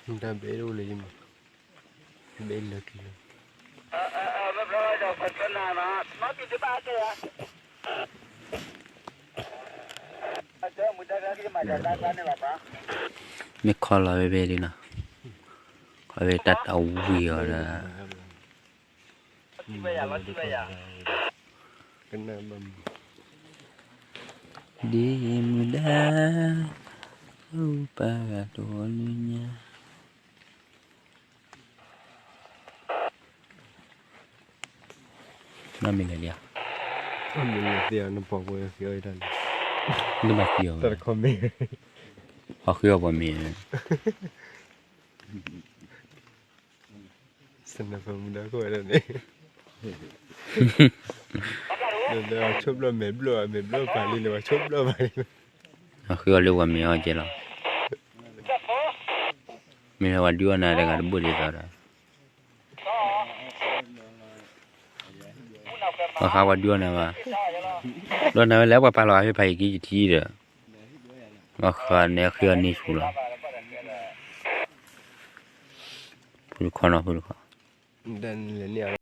တၢ်ဘဲအိၣ်လၢယမး, ဘဲလၢခံလၢ မ့ၢ်ခီလီၤဝဲဖဲလံနီၤ, ခီဖဲတၢ်တဝံၤအီၤဒီး ဒ်မုၢ်ဒါ အိၣ်ပာ်ဂၤတဝီလၢညါ, နီၢ်မ့ၢ်လဲၤလံဧါ, နဘၣ်သံအီၤ, ဟီဃုအီၤပှၤမ့ၢ် စနၢၣ်ဖၢမူဒါခိၣ်ဝဲဒၣ်န့ၣ်, ဆိၣ်ဘျီၣ်မဲာ်ဘျီၣ် မဲာ်ဘျီၣ်ပာ်လံန့ၣ် ပှၤဆိၣ်ဘျီၣ်ပာ်လံ, အဃုအီၤလၢပှၤမ့ၢ်အီၣ်ကဲလီၤ, မ့ၢ်လၢပှၤဒုးအီၣ်နၤတဂၤတဘိၣ်ဒ်သိးဒီး ပှၤဃးပှၤဒုးအီၣ်နၤဘၣ်, ဒုးအီၣ်နၤဝဲလၢပှၤပာ်လီၤအဖဲဖးယံၤကံယထံဒီး, ပှၤဃးန့ၣ်အဃုအီၤန့ၢ်ဆူလီၤ, ဖုတခီနီၤ ဖုတခီ